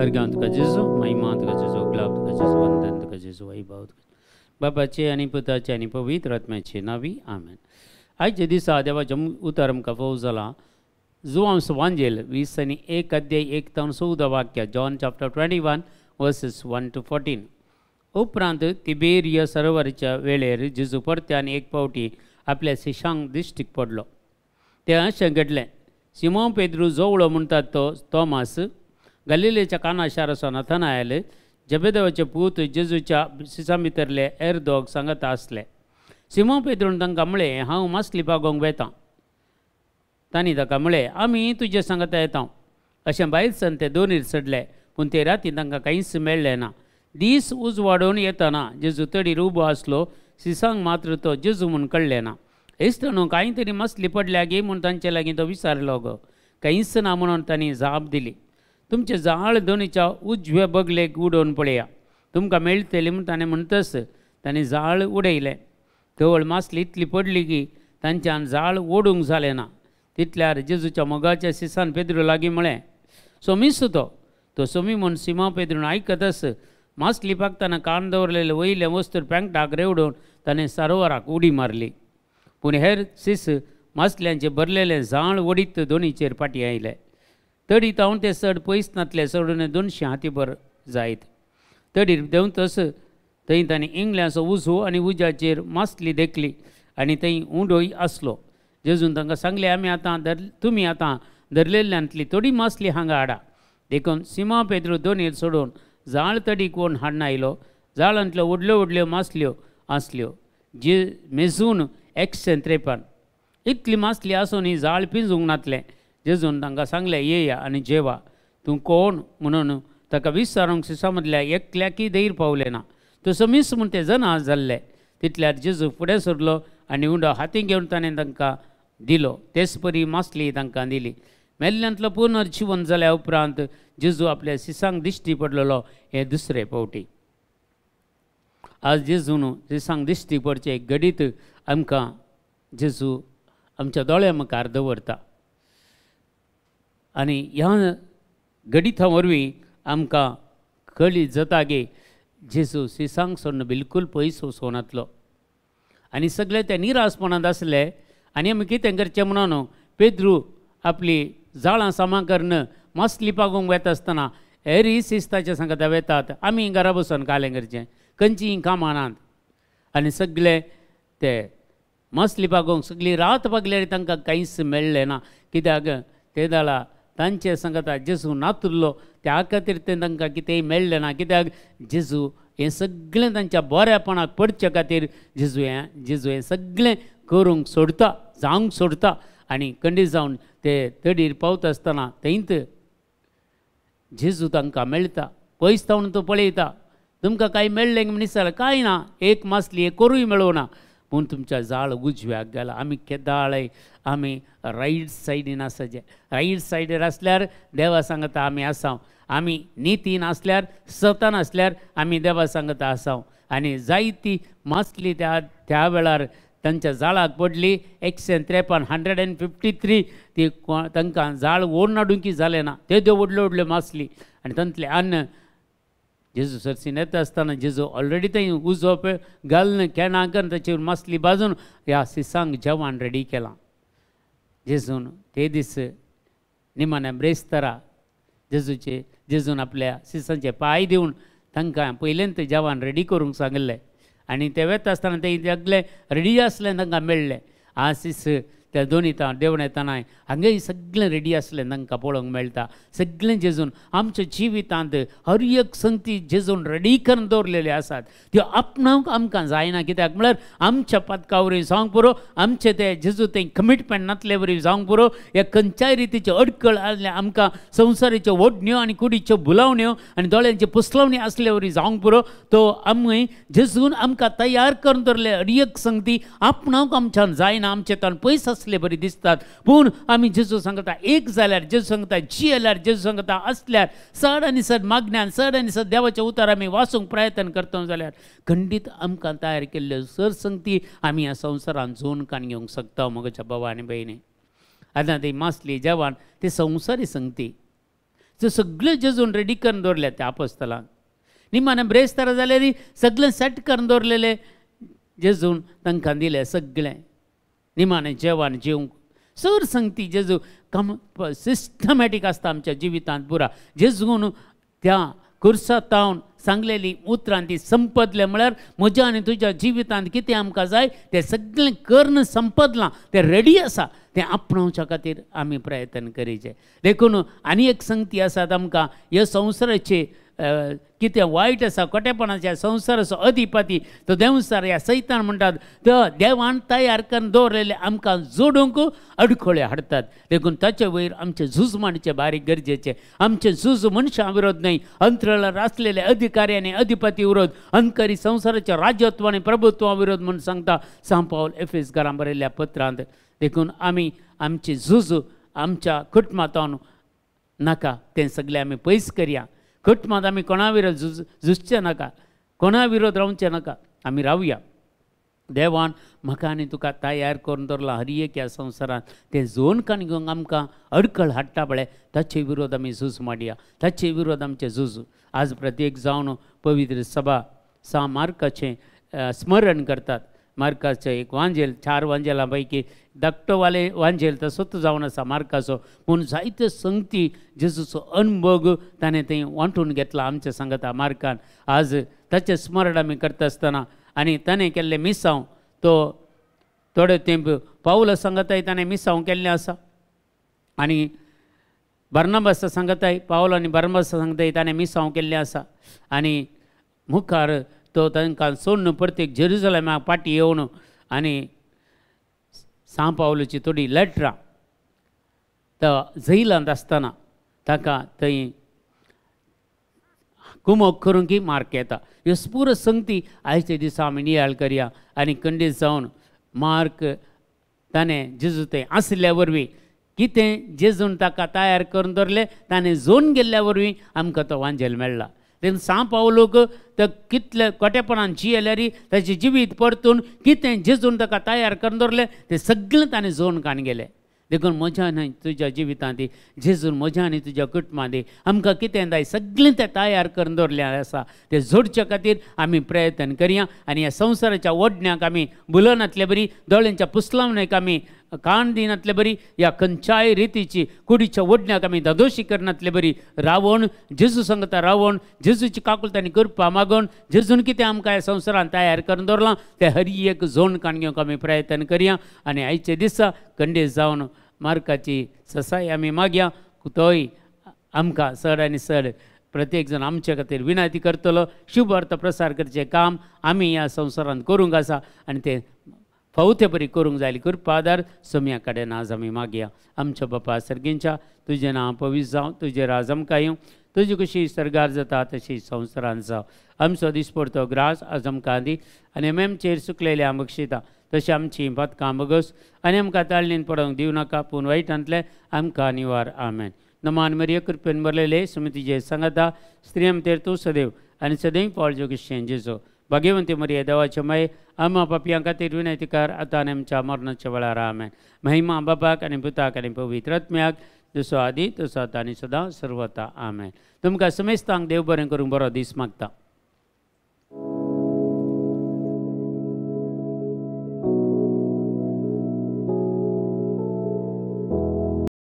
अर्घ्यां तुका जेजू, महिमा तुका जेजू, गुलाब तुका जेजू, वंदन तुका जेजू, वैभव तुका बाबाचे आनी पुताचे आनी पवित्र आत्म्याचे नावी आमेन. आयच्या दिसा देवाचें उतर आमकां फोव जालां जुवांस वांजेल 21 अध्याय 1 ते 14 वाक्य, John chapter 21 verses 1 to 14. उपरांत तिबेरिया सरोवराच्या वेळेर जेजू परत्यान एक पावटी आपल्या शिशांक दिश्टीक पडलो. तें अशें घडलें, सिमोन पेद्रू जोवळो म्हणटात तो तोमास, गलिलेच्या काना शाराचो नथनायल, जेबेदेवाचे पूत जेजूच्या शिसां भितरले हेर दोग सांगता आसले. सिमोन पेद्रून तांकां म्हळें, हांव मासली पागोवंक वेतां. तांणी ताका म्हळें, आमी तुजे सांगता येता. अशें भायर सरून ते दोनीर चडले, पूण ते राती तांकां कांयच मेळ्ळें ना. दीस उजवाडून येतना जेजू तडीर उबो आसलो. शिसांक मात्र तो जेजू म्हूण कळ्ळें ना. इश्टांनो, कांय तरी मासली पडल्या गे म्हूण तांचे लागीं तो विचारलो गो. कांयच ना म्हणून तांणी जाप दिली. तुमचें जाळ दोनीच्या उजव्या बगलेक उडोवन पळया, तुमकां मेळटली म्हूण ताणें म्हणटच ताणें जाळ उडयलें. तवळ मासली इतली पडली की तांच्यान जाळ ओडूंक जालें ना. तितल्यार जेजूच्या मोगाच्या शिसान पेद्रू लागीं म्हळें, सोमीस तो. तो सोमी म्हूण सिमा पेद्रून आयकतच मासली पाकतना कान दवरलेले वयले वस्तूर पेंकटाक रेवडून ताणें सरोवराक उडी मारली. पूण हेर शिस मासल्यांचे भरलेलें जाळ ओडीत दोनीचेर फाटीं आयले. तडी तावन ते चड पयस नातले, चडून 200 हातीभर जायत. तडीर देंवतच थंय ताणें इंगल्यांचो उजो आनी उज्याचेर मासली देखली आनी थंय उंडोय आसलो. जेजून तांकां सांगलें, आमी आतां तुमी आतां धरलेल्यांतली थोडी मासली हांगा हाडा. देखून सिमा पेद्रू दोनीर सोडून जाळ तडी कोण हाडून आयलो. जाळांतल्यो व्हडल्यो व्हडल्यो मासल्यो आसल्यो, जे मेजून 153. इतली मासली आसून ही जाळ पिंजूंक नातलें. जेजून तांकां सांगलें, येया आनी जेवा. तूं कोण म्हणून ताका विचारूंक शिसां मदल्या एकल्याकय धैर्य पावलें ना. तो समीस म्हूण ते जना जाल्ले. तितल्यार जेजू फुडें सरलो आनी उंडो हातीं घेवन ताणें तांकां दिलो. तेच परी मासली तांकां दिली. मेल्ल्यांतलो पुनर्जिवन जाल्या उपरांत जेजू आपल्या शिसांक दिश्टी पडलेलो हे दुसरे पावटी. आज जेजून शिसांक दिश्टी पडचें घडीत आमकां जेजू आमच्या दोळ्या मुखार दवरता आनी ह्या घडिता वरवीं आमकां कळीत जाता की जेजू शिसांक सोडून बिलकूल पयस वचोनातलो. आनी सगळे ते निरासपणांत आसले आनी आमी कितें करचें म्हणून पेद्रू आपली जाळां सामां करून मासली पागोवंक वेता आसतना हेरी शिस्ताचे सांगता वेतात, आमी घरा बसून कालें करचें, खंयचीं कामां नात. आनी सगळे ते मासली पागोवंक सगळी रात पागल्यार तांकां कांयच मेळ्ळें ना. कित्याक ते दाळा तांचे सांगता जेजू नातुल्लो, त्या खातीर तें तांकां कितेंय मेळ्ळें ना. कित्याक जेजू हें सगळें तांच्या बऱ्यापणाक पडचे खातीर जेजू हें सगळें करूंक सोडता, जावंक सोडता. आनी खंडीत जावन ते तडीर पावता आसतना थंयत जेजू तांकां मेळटा. पयस तावन तो पळयता, तुमकां कांय मेळ्ळें म्हण दिसता, कांय ना, एक मासली एक करूय मेळोना, पूण तुमच्या जाळ उजव्याक गेला. आमी केदाळय आमी रायट सायडीन आसाचे. रायट सायडीर आसल्यार देवा सांगता आमी आसाव, आमी नितीन आसल्यार सतान आसल्यार आमी देवा सांगता आसाव. आनी जायती मासली त्या त्या वेळार तांच्या जाळाक पडली. 153 153 ती तांकां जाळ ओडून हाडूंक जालें ना. तेद्यो व्हडल्यो व्हडल्यो मासली आनी तांतलें अन्न जेजू सरसीन येता आसतना जेजू ऑलरेडी थंय उजो घालून केणां करून ताचेर मासली बाजून ह्या शिसांक जेवण रेडी केलां. जेजून ते दीस निमाण्या ब्रेस्तारा जेजूचे जेजून आपल्या शिसांचे पांय दिवन तांकां पयलेंत जेवण रेडी करूंक सांगिल्लें. आनी ते वेता आसतना ते सगळे रेडी आसलें तांकां मेळ्ळें. आज शिस त्या दोनी देवण येतना हांगाय सगळें रेडी आसलें तांकां पळोवंक मेळटा. सगळें जेजून आमच्या जिवितांत हर एक संगती जेजून रेडी करून दवरलेले आसात, त्यो आपणावंक आमकां जायना. कित्याक म्हळ्यार आमच्या पदका वरवीं जावंक पुरो, आमचें ते जेजू तें कमिटमेंट नातले वरवीं जावंक पुरो. ह्या खंयच्याय रितीच्यो अडकळ आसल्या आमकां संवसाराच्यो ओडण्यो आनी कुडीच्यो भुलावण्यो आनी दोळ्यांची पुसलावणी आसले वरवीं जावंक पुरो. तो आमी जेजून आमकां तयार करून दवरले हर एक संगती आपणावंक आमच्यान जायना, आमचे तान पयस आसले बरी दिसतात. पूण आमी जेजू सांगता एक जाल्यार, जेजू सांगता जियेल्यार, जेजू सांगता आसल्यार, चड आनी चड मागण्यान, चड आनी चड देवाचें उतर आमी वाचूंक प्रयत्न करता जाल्यार खंडीत आमकां तयार केल्ल्यो सर संगती आमी ह्या संवसारान झोन कान घेवंक शकता. म्हज्या बाबा आनी भयणी, आतां ती मासली जेवण ती संवसारी संगती, त्यो सगळ्यो जेजून रेडी करून दवरल्या त्या आपोस्तलांक. निमाणें ब्रेस्तारा जाल्यार सगळें सेट करून दवरलेलें जेजून तांकां दिलें सगळें. निमाणें जेवण जेवंक सर संगती जेजू कम सिस्टमॅटीक आसता आमच्या जिवितांत पुरा. जेजून त्या कुर्सातावन सांगलेली उतरां ती संपदलें म्हळ्यार म्हज्या आनी तुज्या जिवितांत कितें आमकां जाय तें सगळें करून संपदलां, तें रेडी आसा, तें आपणावच्या खातीर आमी प्रयत्न करीचे. देखून आनी एक संगती आसात आमकां ह्या संवसाराचे कितें वायट आसा, खोटेपणाच्या संवसाराचो अधिपती तो देंवसार ह्या सैतान म्हणटात तो देवान तयार करून दवरलेले आमकां जोडूंक अडखळे हाडटात. देखून ताचे वयर आमचें झूज मांडचें बारीक गरजेचें. आमचें झूज मनशां विरोध न्हय, अंतराळार आसलेले अधिकारी आनी अधिपती विरोध, अंतकरी संवसाराच्या राज्यत्व आनी प्रभुत्वा विरोध म्हूण सांगता सांत पावल एफेस घरां बरयल्ल्या पत्रांत. देखून आमी आमचें झूज आमच्या कुटुंबांत नाका तें सगळें आमी पयस करया. कुटुंबांत आमी कोणा विरोध झुजचें नाका, कोणा विरोध रावचें नाका, आमी रावया. देवान म्हाका आनी तुका तयार करून दवरलां हर एक ह्या संवसारांत, तें जोन काण घेवंक आमकां अडखळ हाडटा पळय ताचे विरोध आमी झूज मांडया, ताचे विरोध आमचें झूज. आज प्रत्येक जावन पवित्र सभा सांत मार्काचें स्मरण करतात. मार्काचें एक वांजेल, 4 वांजेलां पैकी धाकटो वाले वांजेल तसोच जावन आसा मार्काचो. पूण जायते संगती जेजूचो अणभोग ताणें थंय वांटून घेतला आमच्या सांगता मार्कान. आज ताचें स्मरण आमी करता आसतना आनी ताणें केल्लें मिसांव तो थोडे तेंप पावला सांगताय ताणें मिसांव केल्लें आसा आनी बार्नाबासा सांगताय, पावल आनी बार्नाबासा सांगताय ताणें मिसांव केल्लें आसा. आनी मुखार तो तांकां सोडून प्रत्येक जेरुजलेमाक फाटीं येवन आनी सांत पावलाची थोडी लेटरां तो जैलांत आसतना ताका थंय कुमोक करूंक की मार्क येता. ह्यो पुरो संगती आयच्या दिसा आमी नियाळ करया आनी खंडीत जावन मार्क ताणें जेजू थंय आसल्या वरवीं कितें जेजून ताका तयार करून दवरलें ताणें जोन गेल्ल्या वरवीं आमकां तो वांजेल मेळ्ळा. तेन्ना सांत पावलूक तो कितले खोटेपणान जियेल्यार ताचें जिवीत परतून कितें जेजून ताका तयार करून दवरलें तें सगळें ताणें जोन काण गेलें. देखून म्हज्या आनी तुज्या जिवितांत जेजून म्हज्या आनी तुज्या कुटुंबांत आमकां कितें जाय सगळें तें तयार करून दवरलें आसा, तें जोडच्या खातीर आमी प्रयत्न करया. आनी ह्या संवसाराच्या ओडण्याक आमी भुलनातले बरी, दोळ्यांच्या पुसलावण्याक आमी कान दिनातले बरी, ह्या खंयच्याय रितीची कुडीच्या ओडण्याक आमी धादोशी करनातले बरी रावण जेजू सांगता रावण जेजूची काकुळट आनी कृपा मागून जेजून कितें आमकां ह्या संवसारान तयार करून दवरलां तें हर एक जोन काण घेवंक आमी प्रयत्न करया. आनी आयचे दिसा खंडीत जावन मार्काची ससाय आमी मागया, तोय आमकां चड आनी चड प्रत्येक जाण आमचे खातीर विनंती करतलो. शुभ अर्थ प्रसार करचें काम आमी ह्या संवसारांत करूंक आसा आनी तें फावते बरी करूंक जाय कृपा आदार सोम्या कडेन आज आमी मागया. आमच्या बापा सर्गींच्या तुजें नांव पवित्र जावं, तुजें राज आमकां येवं, तुजी कशी सर्गार जाता तशी संवसारांत जावं. आमचो दिसपडतो ग्रास आज आमकां दी आनी आमी आमचेर सुकलेल्या बक्षिता तशें आमची पातकां बगस आनी आमकां ताळणीन पडोवंक दिवं नाका, पूण वायटांतलें आमकां निवार. आमेन. नमान मरिये कृपेन भरलेले सुमतीचे सांगता, स्त्रियम तेर तूं सदैव आनी सदैव पावल जोगेशें जेजो. भाग्यवंती मरिये देवाचे माये आमा पापयां खातीर विनंती कर आतां आनी आमच्या मरणाच्या वेळार. आमेन. महिमा बापाक आनी पुताक आनी पवित्र आत्म्याक, जसो आदी तसो आतां आनी सदां सर्वता. आमेन. तुमकां समेस्तांक देव बरें करूंक बरो दीस मागता.